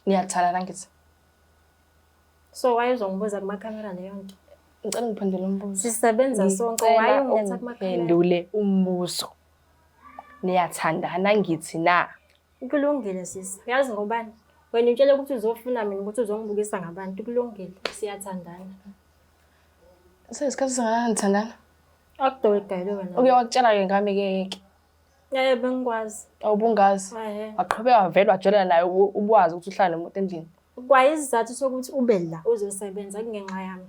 Niyathandana ngithi. So why uzongibuza kumakhamera leyo nto? Ngicela ngiphendule umbuzo. Sisebenza sonke, why ungiletha kumakhamera? Ngiphendule umbuzo. Niyathandana ngithi na? Kulungile sisi. Uyazi ngobani? Wena utshele ukuthi uzofuna mina ukuthi uzongibukisa ngabantu. Kulungile, siyathandana. Seyisikhathi singakanani nithandana? Akudowegayelwe wena. Uke wakutshela-ke ngami-ke ke. Eh bengikwazi. Awubungazi. Ehhe. Waqhubeka wavele wajola naye ubuwazi ukuthi uhlala nomuntu endlini. Kwayisizathu sokuthi ube la uzosebenza kungenxa yami.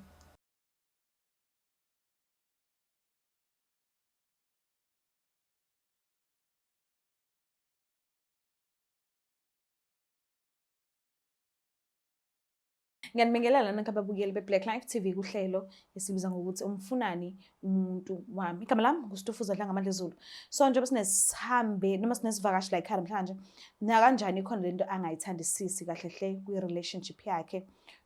Ngiyanibingelela nanka ababukeli be-Black Life TV kuhlelo esibiza ngokuthi umfunani umuntu wami. Igama lami nguStufuza Dlangamandla Zulu. So njengoba sinesihambe noma sinesivakashi la ekhaya namhlanje, nakanjani ikhona lento angayithandisisi kahle hle kwi-relationship yakhe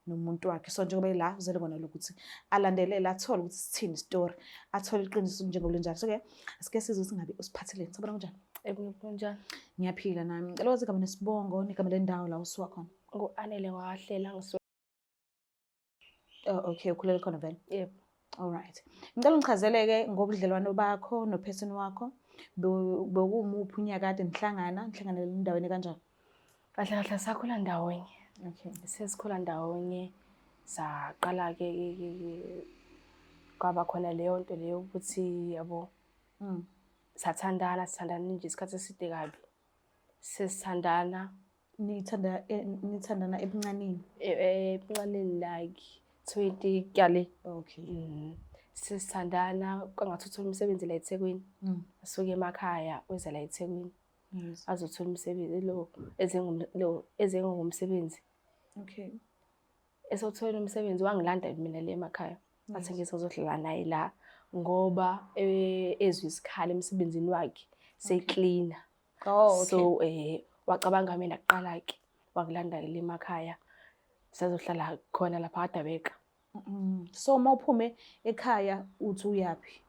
nomuntu wakhe. So njengoba ela uzele kona lokuthi alandelele athole ukuthi sithini story, athole iqiniso njengoba linjalo. So ke asike sizwe ukuthi ngabe usiphatheleni. Sabona kunjani? Kunjani? Ngiyaphila nami. Ngicela wazi igama nesibongo negama lendawo la usuka khona. Ngu-Anele ngwahlela ngisuka. Oh, okay, ukhulele khona vele. Yebo. All right. Ngicela ungichazele-ke ngobudlelwano bakho nophesini wakho. Bekuwumuphi unyaka kade nihlangana, nihlanganele endaweni kanjani? Kahle kahle sakhula ndawonye. Okay. Sesikhula ndawonye saqala-ke kwaba khona leyo nto leyo ukuthi yabo sathandana sithandana nje isikhathi eside kabi. Sesithandana Nithanda nithandana ebuncaneni. Ebuncaneni like 20 kuyale. Okay. Sesithandana kwangathi uthola umsebenzi la eThekwini. Asuke emakhaya weza la eThekwini. Yes. Azothola umsebenzi lo lo ezengomsebenzi. Okay. Esothola umsebenzi wangilanda mina le emakhaya. Ngathi ngizozohlala naye la ngoba ezwe isikhala emsebenzini wakhe seklina. Oh, okay. So wacabanga mina kuqala ke wangilanda le emakhaya. Sazohlala khona lapha kaDabeka. So uma uphume ekhaya uthi uyaphi?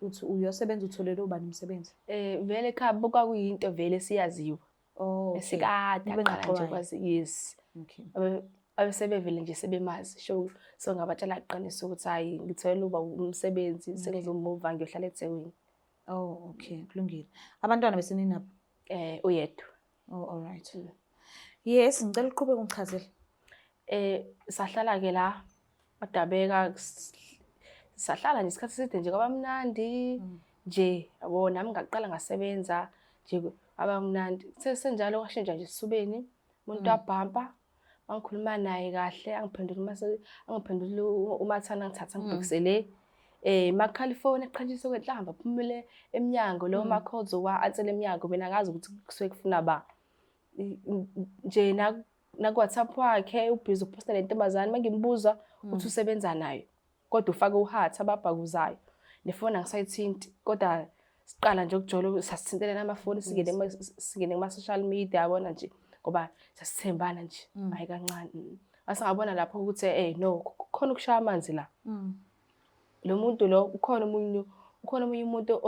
Uthi uyosebenza utholele ubani umsebenzi? Vele ekhaya kwakuyinto vele siyaziwa. Oh, okay. Esikade Nibe aqala nje ngaxoxayo. kwazi yes. Okay. Abesebevele nje sebemazi. So ngabatshela iqiniso ukuthi hayi ngitholele uba umsebenzi sengizomuva ngiyohlala eThekwini. Oh, okay, kulungile. Abantwana beseninabo? Uyedwa. Oh, all right. Yes, ngicela uqhubeke ungichazele. Sahlala ke la kwaDabeka sahlala nje isikhathi eside nje kwabamnandi nje yabo nami ngaqala ngasebenza nje kwabamnandi. Sesenjalo kwashintsha nje esithubeni umuntu wabhampa mangikhuluma naye kahle angiphendula mase angiphendula umathana ngithatha ngibhekise le. Makhala ifoni eqhanjiswe kwenhlamba phumele emnyango lo ma-calls wa-answer emnyango mina ngazi ukuthi kusuke kufuna ba. Nje naku-WhatsApp wakhe ubhizi uphosta le ntombazane mangimbuza uthi usebenza nayo kodwa ufake uhathi ababhakuzayo nefoni angisayithinti kodwa siqala nje ukujola sasithintelana amafoni singene kuma-social media yabona nje ngoba sasithembana nje hayi kancane. Ngase ngabona lapho ukuthi no kukhona ukushaya amanzi la. Lo muntu lo ukhona omunye ukhona omunye umuntu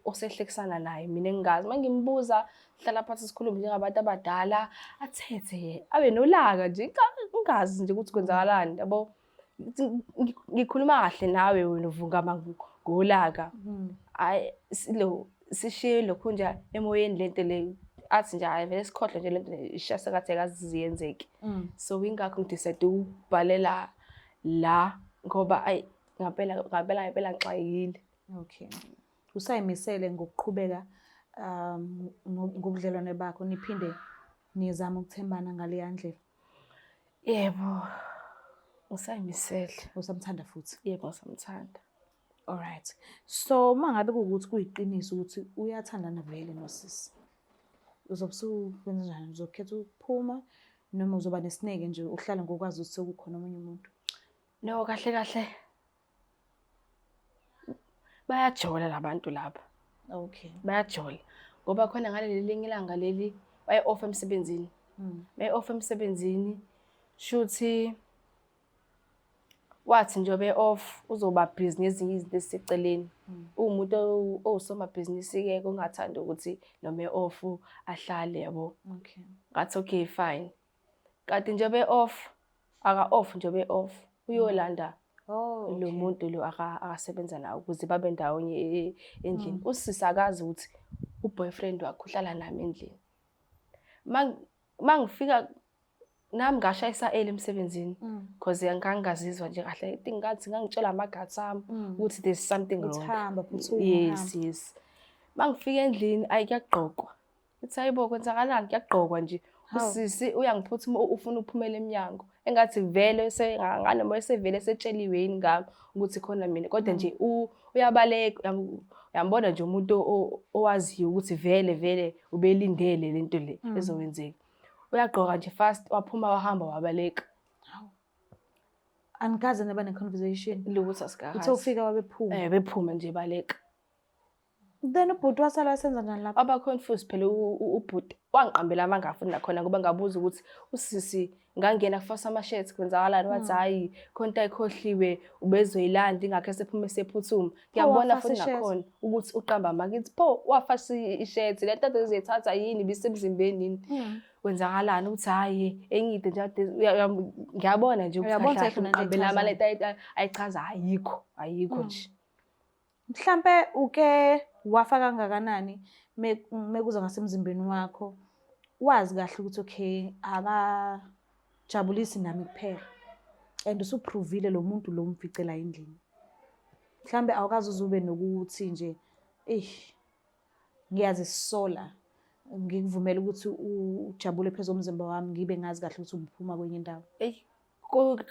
osehlekisana naye mina engingazi. Mangimbuza hlala phansi sikhulume njengabantu abadala athethe yena abe nolaka nje ngingazi nje ukuthi kwenzakalani yabo. Ngikhuluma kahle nawe wena uvungama ngolaka. Hhayi lo sishiye lokhu nje emoyeni lento le athi nje hhayi vele sikhohlwe nje lento ishiya sengathi ayikaze yenzeke. So ingakho ngidecide ukubhalela la ngoba ayi ngampela ngampela ngempela ngixakekile. Okay. Usayimisele ngokuqhubeka ngobudlelwane bakho niphinde nizame ukuthembana ngaleya ndlela? Yebo. Ngisayimisele. Usamthanda futhi? Yebo, ngisamthanda. All right. So uma ngabe kuwukuthi kuyiqiniso ukuthi uyathandana vele nosisi, uzobe usuwenza njani? Uzokhetha ukuphuma noma uzoba nesineke nje uhlale ngokwazi ukuthi sekukhona omunye umuntu? No, kahle kahle bayajola labantu laba. Okay. Bayajola. Ngoba khona ngaleli linye ilanga leli baye off emsebenzini. Baye off emsebenzini shuthi wathi nje be off uzoba busy ngezinye izinto eziseceleni. Uwumuntu owusomabhizinisi ke ongathanda ukuthi noma e off ahlale yabo. Okay. Ngathi okay fine. Kanti nje be-off, aka-off nje be-off. Uyolanda Oh, lo muntu lo akasebenza naye ukuze babe ndawonye endlini. Usisi akazi ukuthi u-boyfriend wakhe uhlala nami endlini. Mangifika nami ngashayisa early emsebenzini because ngangingazizwa nje kahle. I think ngathi ngangitshelwa ama-guts ami ukuthi there's something wrong. Uthamba, phuthuma, Yes, hamba. yes. Mangifika endlini ayi kuyagqokwa. Ngithi hayibo kwenzakalani kuyagqokwa nje. Hawu. Usisi uyangiphuthuma ufuna ukuphumela emnyango. Engathi vele nganoma esevele esetsheliwe yini ngami ukuthi khona mina. Kodwa nje uyabaleka, uyambona nje umuntu owaziyo ukuthi vele vele ubelindele lento le ezokwenzeka. Uyagqoka nje fast waphuma wahamba wabaleka. Hawu. Anikaze naba ne-conversation. Lutho asikaze. Uthe ufika wabephuma. Bephuma nje baleka. Then ubhuti wasala wasenza njani lapho? Waba confused phela ubhuti. Wangiqambela amanga futhi nakhona ngoba ngabuza ukuthi usisi ngangena kufasa ama-shirts kwenzakalani, wathi hhayi khona into ayikhohliwe ubezoyilanda ingakho esephume esephuthuma. Ngiyabona wafasa futhi i-shirt? nakhona ukuthi uqamba amanga. Ngithi pho wafasa i-shirt le nto ezoyithatha yini ibisemzimbeni yini? Kwenzakalani ukuthi hhayi enye into nje ade ngiyabona nje ukuthi Uyabona kahle ukuthi ayikho nento uqambela amanga ayichazayo. lento ayichaza ayikho, ayikho nje. Mhlampe uke wafa kangakanani mekuza ngasemzimbeni wakho, wazi kahle ukuthi okay akajabulisi nami kuphela and usuphrovile lo muntu lo umficela endlini. Mhlambe awukaze uze ube nokuthi nje eyi ngiyazisola ngikuvumela ukuthi ujabule phezu komzimba wami ngibe ngazi kahle ukuthi uphuma kwenye indawo. Eyi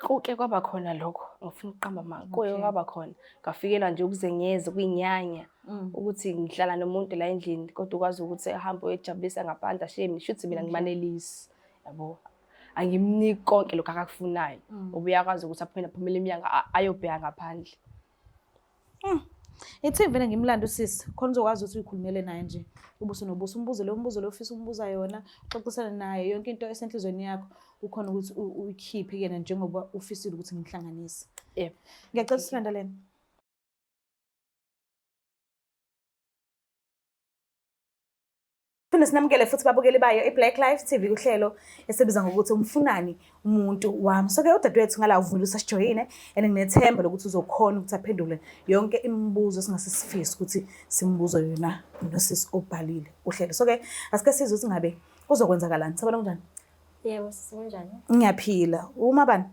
kuke kwaba khona lokho, ngifuna ukuqamba amanga, kuke Okay. kwaba khona. Ngafikelwa nje ukuzenyeza, ukuyinyanya ukuthi ngihlala nomuntu la endlini kodwa ukwazi ukuthi ahambe uyojabulisa ngaphandle ashiye mina, shuthi mina ngimanelisi, yabo. Angimniki konke lokhu akakufunayo. Ubuye akwazi ukuthi aphinde aphumele emnyango ayobheka ngaphandle. Ithi vele ngimlande usisi, khona uzokwazi ukuthi uyikhulumele naye nje ubuso nobuso, umbuze lo mbuzo lo ofisa ukumbuza yona, uxoxisane naye yonke into esenhlizweni yakho, ukhona ukuthi uyikhiphe kuyena njengoba ufisile ukuthi ngimhlanganise. Yebo. Ngiyacela usilandelene. Phinde sinamukele futhi babukeli bayo i-Black Life TV kuhlelo esibiza ngokuthi umfunani umuntu wami. So ke udadewethu ngala uvumile ukuthi asijoyine and nginethemba lokuthi uzokhona ukuthi aphendule yonke imibuzo esingase sifise ukuthi simbuzo yona nosisi obhalile uhlelo. So ke asike sizwe ukuthi ngabe kuzokwenzakalani. Sabona kunjani? Yebo, sisi kunjani? Ngiyaphila. Uma bani?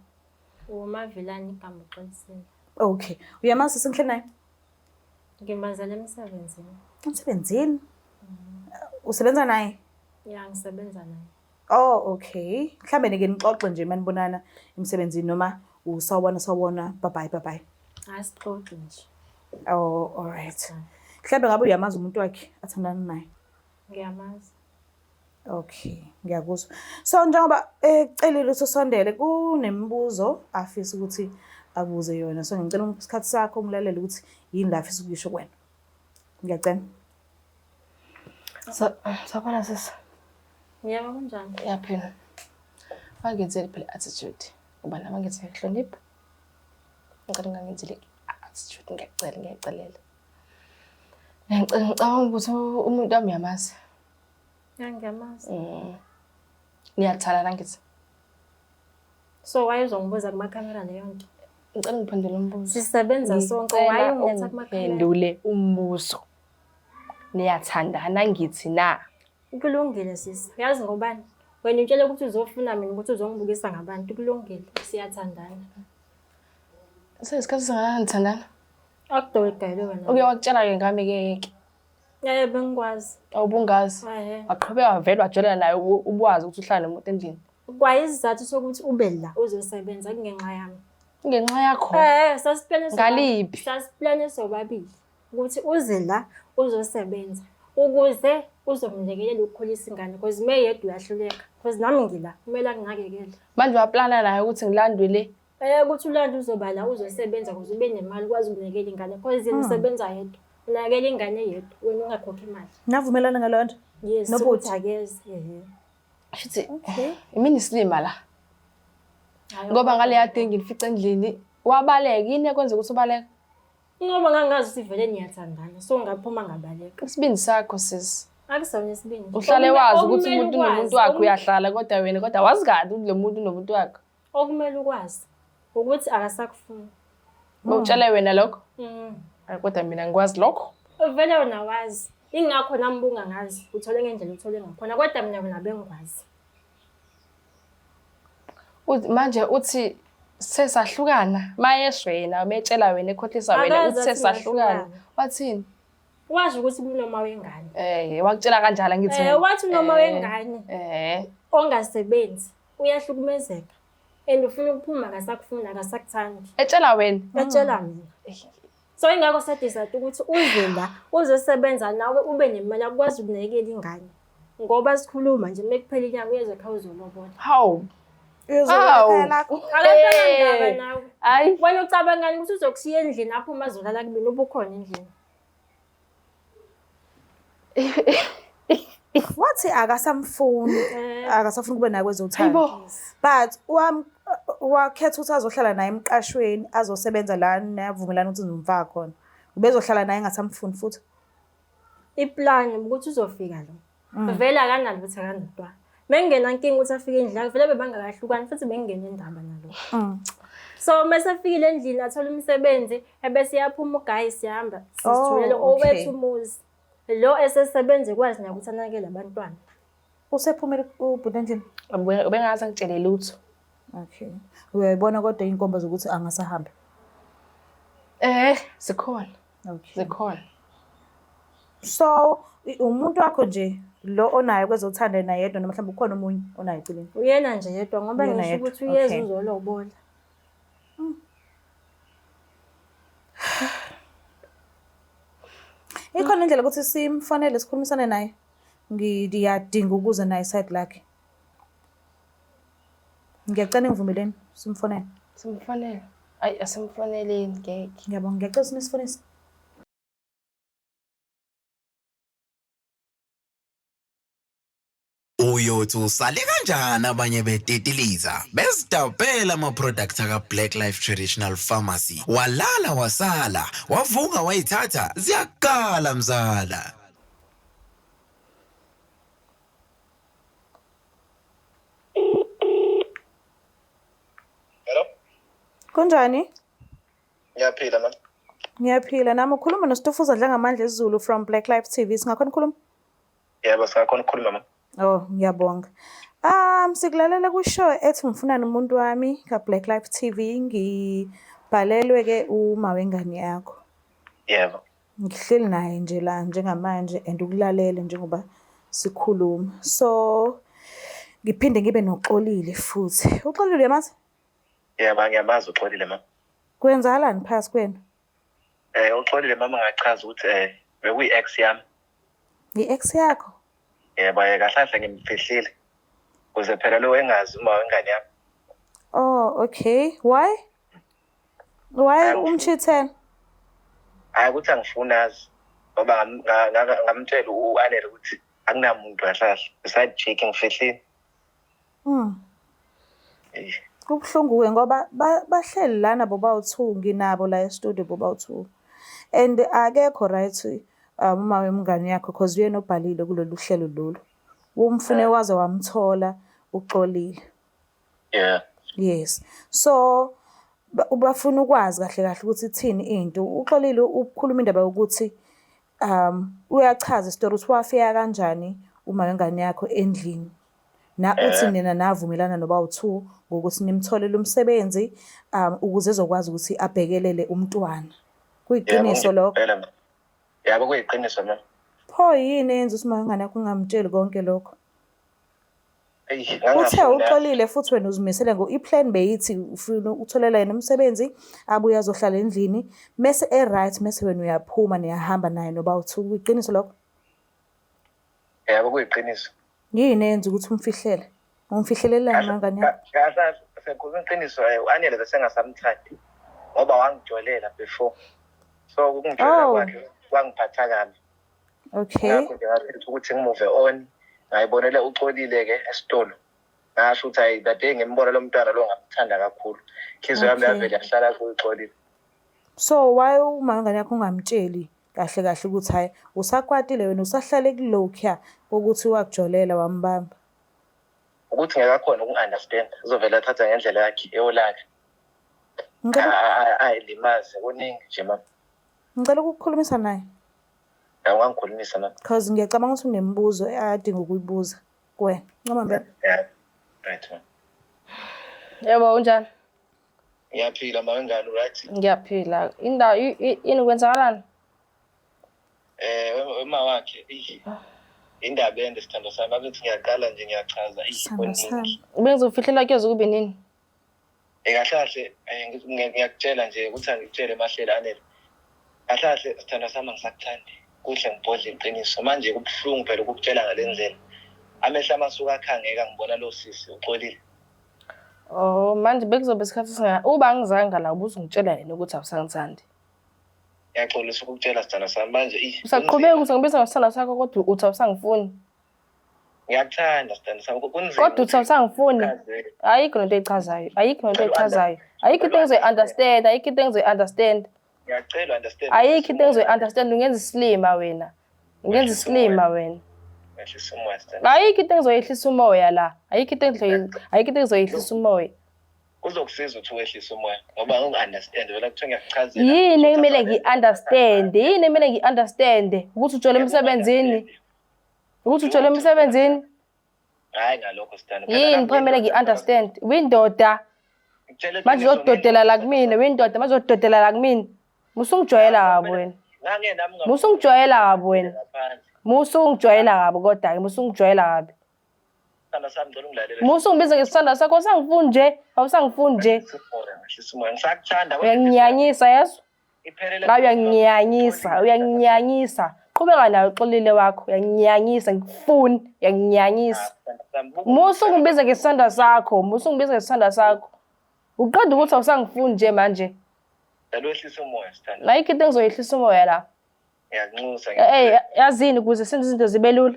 UMavilane igama uXolisile. Okay. Uyamazi sisi ngihleli naye? Ngimazela emsebenzini. Emsebenzini? Usebenza naye? Ya, ngisebenza naye. Oh, okay. Mhlambe nike nixoxe nje manibonana emsebenzini noma usawubona sawubona bye bye bye bye. Asixoxi nje. Oh, all right. Mhlambe ngabe uyamazi umuntu wakhe athandana naye. Ngiyamazi. Okay, ngiyakuzwa. So njengoba ecelile ukuthi usondele kunemibuzo afisa ukuthi abuze yona. So ngicela isikhathi sakho umlalele ukuthi yini la afisa ukuyisho kuwena. Ngiyacela. Sawubona sisi. Yebo, kunjani? Ngiyaphila. Bangenzele phela i-attitude. Ngoba nami angithi ngiyakuhlonipha. Ngicela ungangenzeli i-attitude, ngiyacela, ngiyacelela. Ngicela ngicabanga ukuthi umuntu wami uyamazi. Ya, ngiyamazi. Niyathandana ngithi. So wayezongibuza kumakhamera leyo nto. Ngicela ungiphendule umbuzo. Sisebenza sonke, why ungiletha kumakhamera? Ungiphendule umbuzo. Niyathandana ngithi na? Kulungile sisi. Uyazi ngobani? Wena utshele ukuthi uzofuna mina ukuthi uzongibukisa ngabantu. Kulungile, siyathandana. Seyisikhathi singakanani nithandana? Akudoyidayile wena. Uke wakutshela-ke ngami-ke ke. Bengikwazi. Awubungazi. Ehhe. Waqhubeka wavele wajola naye ubuwazi ukuthi uhlala nomuntu endlini. Kwayisizathu sokuthi ube la uzosebenza kungenxa yami. Ngenxa yakho. Sasiplane Ngaliphi? Sasiplane sobabili ukuthi uze la uzosebenza ukuze uzomlekelela ukukhulisa ingane because uma eyedwa uyahluleka because nami ngila kumele anginakekele. Manje waplana naye ukuthi ngilandwe le. Ukuthi ulande uzoba la uzosebenza ukuze ube nemali ukwazi ukunakekela ingane because yena usebenza yedwa. Unakekela ingane yedwa wena ungakhokhi imali. Navumelana ngaleyo nto? Yes, Nobhuti? ukuthi akeze. Ehhe. Shuthi imini isilima la. Ngoba ngaleya day ngilifica endlini wabaleka, yini ekwenza ukuthi ubaleke? Ngoba ngangazi ukuthi vele niyathandana, so ngaphuma ngabaleka. Isibindi sakho sisi. Akusona isibindi. Uhlale wazi ukuthi Okumele umuntu ukwazi, unomuntu wakhe uyahlala kodwa wena kodwa wazi kahle ukuthi lo muntu unomuntu wakhe. Okumele ukwazi ukuthi akasakufuni. Bawutshele wena lokho? Mm. Hayi, kodwa mina ngikwazi lokho. Vele wena wazi. Ingakho nami bungangazi. Uthole ngendlela uthole ngakhona kodwa mina wena bengikwazi. Manje uthi sesahlukana mayesho yena metshela wena ekhohlisa wena Akaze uthi athi sesahlukana niyahlukana. wathini Wazi ukuthi kunoma wengane. Wakutshela kanjalo angithi Wathi unoma wengane ongasebenzi uyahlukumezeka and ufuna ukuphuma akasakufuni akasakuthandi. Etshela wena. Etshela mina. So ingakho sadecide ukuthi uze la uzosebenza nawe ube nemali akwazi ukunakekela ingane. Ngoba sikhuluma nje mekuphela inyanga uyeza ekhaya uzolobola. Hawu. Uyozolobola Awu. ekhaya lakho. Akasenandaba nawe. Hayi. Wena ucabangani ukuthi uzokushiya endlini apho uma azolala kubini ubukhona endlini. Wathi akasamfuni, akasafuni ukuba naye kwezothando. Hayibo. But wakhetha ukuthi azohlala naye emqashweni, azosebenza la navumelana ukuthi ngizomfaka khona. Ubezohlala naye engasamfuni futhi. Iplani ukuthi uzofika lo. Vele akanalutho akanantwana. Bengena nkinga ukuthi afike endlini, vele bebangakahlukani futhi bengena indaba nalo. So mase efikile endlini athola umsebenzi ebese iyaphuma uguy siyahamba sisithulela Oh, okay. owethu umuzi. Lo esesebenza ekwazi naye ukuthi anakekele abantwana. Usephumile ubhuti endlini? Ubengaze angitshele lutho. Okay. Uyayibona kodwa inkomba zokuthi angasahambi. Zikhona. Okay. Zikhona. So umuntu wakho nje lo onayo kwezothando naye yedwa noma mhlawumbe ukhona omunye onayo eceleni. Uyena nje yedwa ngoba Uyena ngisho yedwa, ukuthi uyeza okay. uzolobola. Ikhona indlela ukuthi simfonele sikhulumisane naye. Ngiyadinga ukuza naye side lakhe. Ngiyacela ngivumeleni simfonele. Simfonele. Ayi asimfoneleni ngeke. Ngiyabonga, ngiyacela ukuthi nisifonise. Uyothi usale kanjani abanye betitiliza bezidabhela ama-product aka-Black Life Traditional Pharmacy. Walala wasala, wavuka wayithatha, ziyakala mzala. Hello? Kunjani? Ngiyaphila ma'am. Ngiyaphila nami ukhuluma noStufuza Dlangamandla esiZulu from Black Life TV. Singakhona ukukhuluma? Yebo, singakhona ukukhuluma ma'am. Oh, ngiyabonga. Sikulalela ku-show ethi ngifunani umuntu wami ka-Black Life TV. Ngibhalelwe ke uma wengane yakho. Yebo. Ngihleli naye nje la njengamanje and ukulalele njengoba sikhuluma. So ngiphinde ngibe noXolile futhi. Uxolile uyamazi? Yebo, ngiyamazi uXolile ma'am. Kwenzakalani phakathi kwenu? uXolile mama ngachaza ukuthi bekuyi-ex yami. I-ex yakho? Yebo, kahle kahle ngimfihlile. Kuze phela lo engazi uma wengane yami. Oh, okay. Why? Why umchithela? Hayi ukuthi angifuni azi. Ngoba ngamtshela u-Anele ukuthi akunamuntu kahle kahle. Beside chick ngifihlile. Kubuhlungu-ke ngoba bahleli lana bobawu-two, nginabo la e-studio bobawu-two. And akekho right uma wemngane yakho cause uyena obhalile kulolu hlelo lolu. Umfune waze wamthola uXolile. Yeah. Yes. So bafuna ukwazi kahle kahle ukuthi ithini into. Uxolile ukhuluma indaba yokuthi uyachaza isitori ukuthi wafika kanjani uma wengane yakho endlini. Na uthi nina navumelana nobawu-two ngokuthi nimtholele umsebenzi ukuze ezokwazi ukuthi abhekelele umntwana. Kuyiqiniso lokho? Yebo, kuyiqiniso ma'am. Pho yini eyenza ukuthi uma wengane yakho ungamtsheli konke lokho? Eyi, Uthe uXolile futhi wena uzimisele ngo i-plan beyithi ufuna utholela yena umsebenzi abuye azohlala endlini mese e-right mese wena uyaphuma niyahamba naye noba u-two. Kuyiqiniso lokho? Yebo, kuyiqiniso. Yini eyenza ukuthi umfihlele? Umfihlelelani mangane yakho? Kahle kahle sekukhuluma iqiniso u-Anele besengasamthandi ngoba wangijolela before. So ukungijolela kwakhe kwangiphatha kabi. Okay. Ngakho nje ngakhetha ukuthi ngimove on. Ngayibonela uXolile-ke esitolo. Ngasho ukuthi hayi that day ngimbona lo mntwana lo ngamthanda kakhulu. Inhliziyo yami yavele yahlala kuXolile. So why uma ngane yakho ungamtsheli? Kahle kahle ukuthi hhayi usakwatile wena usahlale kulokhuya kokuthi wakujolela wambamba. Ukuthi ngeke akhona ukungi-understand uzovele athatha ngendlela yakhe eyolaka. Ngicela Ayilimaze kuningi nje mama. Ngicela ukukukhulumisa naye. Awungangikhulumisa mama. Cause ngiyacabanga ukuthi unemibuzo adinga ukuyibuza kuwena. Ncoma mpela. Yeah. Right mama. Yebo, unjani? Ngiyaphila mama wengane right? Ngiyaphila. Indawo yini kwenzakalani? Eh uma wakhe indaba ende sithando sami abethi ngiyaqala nje ngiyachaza Sithando sami. Bengizofihlela kuyoze kube nini? Eh kahle kahle ngiyakutshela nje ukuthi angikutshele mahlelo anele. Kahle kahle sithando sami angisakuthandi. Kuhle ngibhodle iqiniso. Manje kubuhlungu phela ukukutshela ngale ndlela. Amehlo amasuka akhangeka ngibona lo sisi uxolile. Oh manje bekuzobe isikhathi singa uba angizanga la ubuzongitshela yena ukuthi awusangithandi. Ngiyaxolisa ukukutshela sithando sami manje Usaqhubeka uzongibiza ngesithando sakho kodwa uthi awusangifuni. Ngiyakuthanda sithando sami kunzima. Kodwa uthi awusangifuni. Ayikho lento eyichazayo. Ayikho lento eyichazayo. Ayikho into engizoyi-understand. Ayikho into engizoyi-understand. Ngiyacela understand. Ayikho into engizoyi-understand. Ungenza isilima wena. Ungenza isilima wena. Ngehlisa umoya sithando. Ayikho into engizoyehlisa umoya la. Ayikho into ayikho into engizoyehlisa umoya. Kuzokusiza ukuthi wehlise umoya ngoba ngiku-understand vele kuthiwa ngiyakuchazela. Yini ekumele ngi-understand? Yini ekumele ngi-understand? Ukuthi ujole emsebenzini? Ukuthi ujole emsebenzini? Hayi ngalokho sithando. Yini pho kumele ngi-understand? Windoda. Manje uzododela la kumina, windoda manje uzododela la kumina. Musungijwayela kabi wena. Musungijwayela kabi wena. Musungijwayela kabi kodwa-ke musungijwayela kabi. Musungibiza ngesithanda sakho awusangifuni nje, awusangifuni nje. Uyanginyanyisa yezwa? Hayi uyanginyanyisa, uyanginyanyisa. Qhubeka nayo uxolile wakho, uyanginyanyisa, ngikufuni, uyanginyanyisa. Musa ungibiza ngesithanda sakho, musa ungibiza ngesithanda sakho. Uqeda ukuthi awusangifuni nje manje. Ngicela umoya sithanda. Ayikho into engizoyehlisa umoya la. Ngiyakunxusa. Eh yazini ukuze senze izinto zibe lula.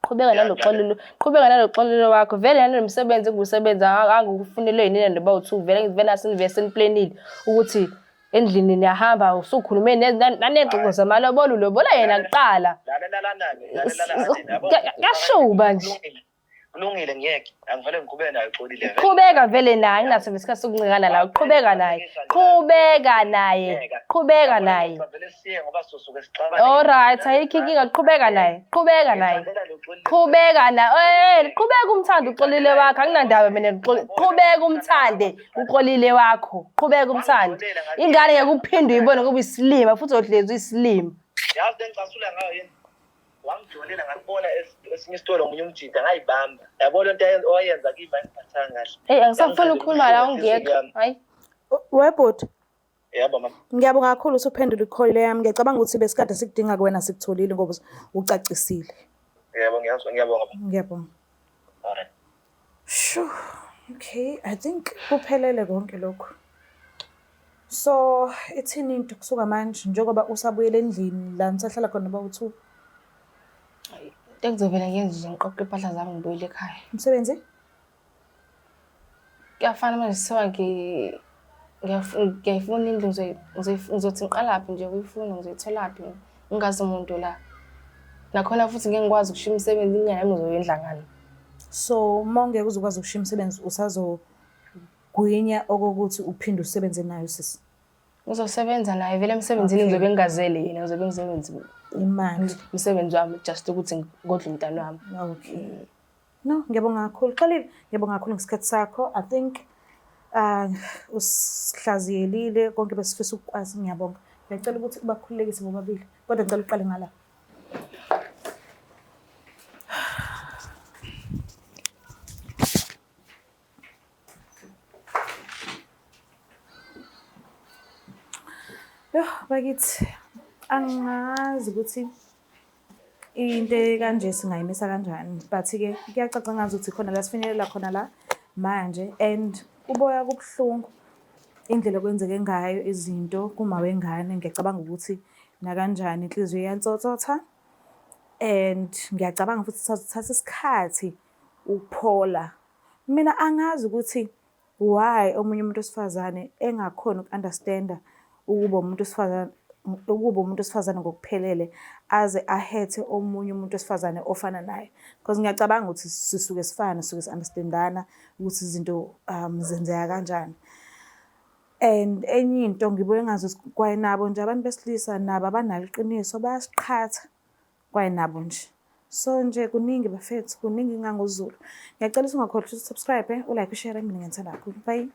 Qhubeka naloxolelo, qhubeka naloxolelo wakho. Vele nalo msebenzi engiwusebenza angikufunele yinina noba u-two vele vele asenivele seniplanile ukuthi endlini niyahamba usukhulume naney'ngxoxo zamalobolo ulobola yena kuqala. Kuyashuba nje. Kulungile ngiyeke. Angivele ngiqhubeke naye uxolile vele. Qhubeka vele naye nginaso isikhathi sokuncikana nawe. Qhubeka naye. Qhubeka naye. Qhubeka naye. Vele siye ngoba sizosuke sixabane. All right, ayikho inkinga. Qhubeka naye. Qhubeka naye. Qhubeka naye. Eh, qhubeka umthande uxolile wakho. Anginandaba mina noXoli. Qhubeka umthande uxolile wakho. Qhubeka umthande. Ingane ngeke uphinde uyibone ngoba isilima futhi uzohlezi uyisilima. Yazi lengicasula ngayo yini? Wangijolela ngakubona esinye isitolo omunye umjida ngayibamba. Yabo lento owayenza kimi ayingiphathanga kahle. Hey, angisafuni ukukhuluma la ungiyeka. Hayi. Webhuti. Yebo mama. Ngiyabonga kakhulu usuphendula i-call yami. Ngiyacabanga ukuthi besikade sikudinga kuwena sikutholile ngoba ucacisile. Yebo ngiyazwa ngiyabonga. Ngiyabonga. Alright. Sure. Okay, I think kuphelele konke lokhu. So, ithini into kusuka manje njengoba usabuyela endlini la nisahlala khona bawu-two? Into engizovele ngiyenze nje ngiqoqe impahla zami ngibuyele ekhaya. Umsebenzi? Kuyafana manje sithiwa ngiyayifuna indlu ngizothi ngiqalaphi nje ukuyifuna ngizoyitholaphi ngingazi umuntu la. Nakhona futhi ngeke ngikwazi ukushiya umsebenzi ingane yami ngizoyondla ngani. So uma ungeke uze ukwazi ukushiya umsebenzi usazogwinya okokuthi uphinde usebenze nayo sisi? Ngizosebenza naye vele emsebenzini Okay. ngizobe ngingazele yena ngizobe ngizowenza Imali. umsebenzi wami just ukuthi ngodle umntana wami. Okay. No, ngiyabonga kakhulu. Xolile, ngiyabonga kakhulu ngesikhathi sakho. I think usihlaziyelile konke besifisa ukukwazi. Ngiyabonga. Ngiyacela ukuthi ubakhululekise bobabili. Kodwa ngicela uqale ngala. Yoh, bakithi angazi ukuthi into kanje singayimisa kanjani but-ke kuyacaca ngazuthi khona la sifinyelela khona la manje and uboya kubuhlungu indlela okwenzeke ngayo izinto kuma wengane ngiyacabanga ukuthi nakanjani inhliziyo iyantsotshotha and ngiyacabanga futhi thatha isikhathi ukuphola. Mina angazi ukuthi why omunye umuntu wesifazane engakhoni uku-understand-a ukuba umuntu wesifazane. Ukuba umuntu wesifazane ngokuphelele aze ahethe omunye umuntu wesifazane ofana naye. Because ngiyacabanga ukuthi sisuke sifana, sisuke si-understand-ana ukuthi izinto zenzeka kanjani. And enye into ngibuye ngazi kwaye nabo nje abantu besilisa nabo abanalo iqiniso bayasiqhatha kwaye nabo nje. So nje kuningi bafethu, kuningi ngangoZulu. Ngiyacela ukuthi ungakhohlwa ukuthi subscribe, u-like, u-share, mina ngiyanithanda kakhulu. Bye.